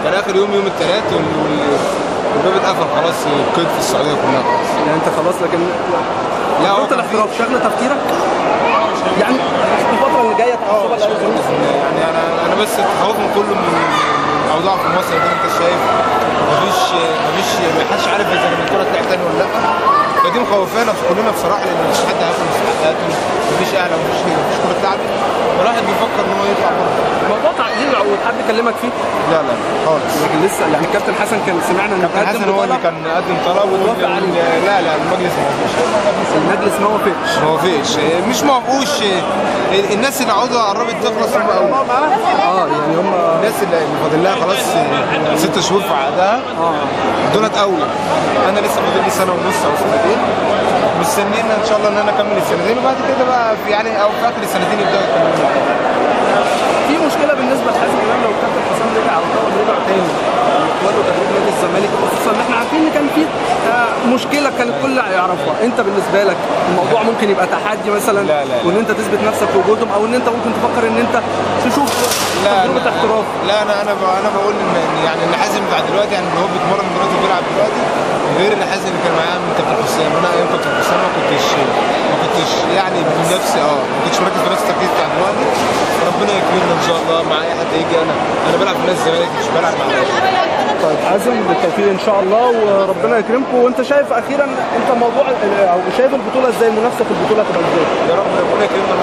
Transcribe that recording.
كان اخر يوم يوم الثلاث والباب اتقفل خلاص، القيد في السعودية كلها خلاص. يعني انت خلاص، لكن لا بطولة الاحتراف شغله تفكيرك؟ يعني الفترة اللي جاية تعصبها لاي ظروف؟ يعني انا بس تخوفهم كله من الاوضاع في مصر زي ما انت شايف، مفيش ما حدش عارف اذا كان الكورة طلعت تاني ولا لا، فدي مخوفانا كلنا بصراحة، لان مفيش حد هياخد مستحقاته، مفيش اعلى، مفيش كورة اتلعبت، فالواحد بيفكر ان هو يطلع بره. موضوع تعديل العقود حد كلمك فيه؟ لا لا خالص. لكن لسه يعني الكابتن حسن كان سمعنا ان الكابتن حسن هو اللي كان قدم طلب ووافق عليه. لا لا المجلس ما وافقش. المجلس ما وافقش. ما وافقش، مش ما وافقوش، الناس اللي عقودها قربت تخلص هم اول. يعني هم الناس اللي فاضل لها خلاص 6 شهور في عقدها دولت اولى. انا لسه فاضل لي سنة ونص او سنتين، مستنيين ان شاء الله ان انا اكمل السنتين، وبعد كده بقى في يعني او في اخر السنتين يبداوا يكملوا. في مشكلة بالنسبة لحازم امام لو الكابتن حسام رجع على طول، رجع تاني يتولوا تدريب نادي الزمالك، خصوصا ان احنا عارفين ان كان في مشكلة كان الكل يعرفها. انت بالنسبة لك الموضوع ممكن يبقى تحدي مثلا؟ لا لا، وان انت تثبت نفسك في وجودهم، او ان انت ممكن تفكر ان انت تشوف تجربه احتراف؟ لا انا بقول ان يعني اللي حازم بتاع دلوقتي، يعني اللي هو بيتمرن دلوقتي وبيلعب دلوقتي، غير اللي حازم اللي كان معايا من كابتن حسام. انا ايام كابتن حسام ما كنتش يعني بنفسي، ما كنتش مركز في نفس التركيز بتاع دلوقتي. ربنا يكرمنا ان شاء الله مع اي حد يجي. انا بلعب في نادي الزمالك، مش بلعب مع نادي. طيب حازم بالتوفيق ان شاء الله وربنا يكرمكم. وانت شايف اخيرا انت موضوع او شايف البطولة ازاي، المنافسة في البطولة تبقى ازاي؟ يا رب ربنا يكرمنا.